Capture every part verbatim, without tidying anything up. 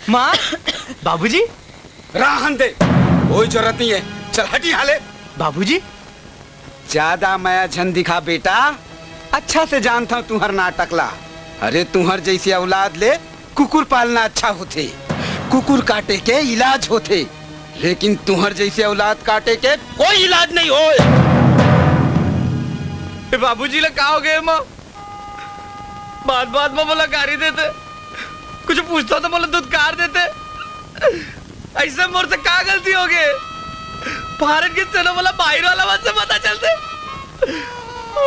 माँ, बाबूजी। रहन दे, कोई जरूरत नहीं है। चल हट यहाँ ले। बाबूजी। ज्यादा मया झन दिखा बेटा, अच्छा से जानता हूँ तुहर नाटक ला। अरे तुहर जैसे औलाद ले कुकुर पालना अच्छा होथे, कुकुर काटे के इलाज होथे, लेकिन तुहर जैसे औलाद काटे के कोई इलाज नहीं होय। ए बाबूजी ला का हो गए माँ? बात बात में मोला गारी देते, कुछ पूछता तो मोला दुत्कार देते। ऐसे मोर से का गलती हो गई? भारत के सेना मोला बाहर वाला मन से पता चलते।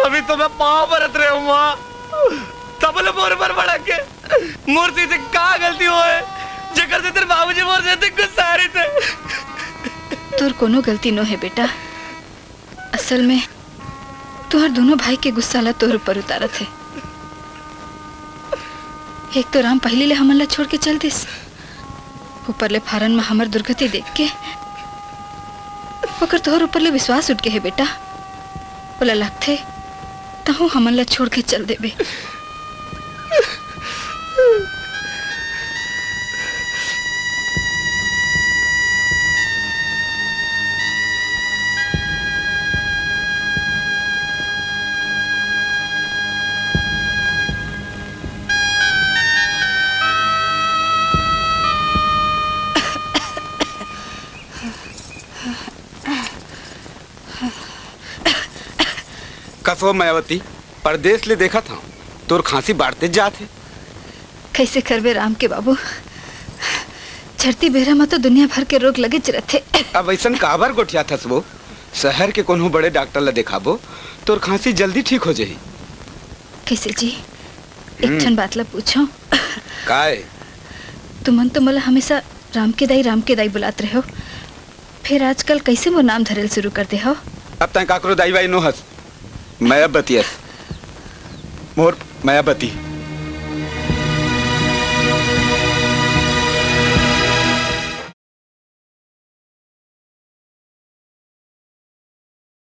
अभी तो मैं पाँव परत रहे हूँ माँ, तब ले मोर पर भड़क के। मोर से इसे का गलती होए, जेकर से तेरे बाबूजी मोर से इतने गुस्सा आ रहे थे? तोर कोनो गलती नो है बेटा, असल में तुहर दोनों भाई के गुस्सा ला तोर ऊपर उतारत हे। एक तो राम पहली ले हमन ला छोड़ के चल दिस, ऊपर ले फारन में हमर दुर्गति देख के ओकर तोहर ऊपर ले विश्वास उठ गे हे बेटा। ओला लगथे तहूँ हमन ला छोड़ के चल देबे। कसो मायावती, परदेस ले देखत हंव, तोर खांसी बाढ़ते जात हे। कइसे करबे राम के बाबू, झरती बेरा म तो दुनिया भर के रोग लगेच रथे। अब अइसन काबर गोठियात हस वो? शहर के कोनो बड़े डॉक्टर ला देखाबो, तोर खांसी जल्दी ठीक हो जाही। कइसे जी, एक हम्म। ठन बात ला पूछो। काय? तुमन तो मोला हमेशा राम के दाई, राम के दाई बुलात रहे हो, फिर आजकल कइसे मोर नाम धरेल शुरू कर दे हो? अब तैं काकरो दाई वाई नो हस, मायावती अस, मोर मायावती।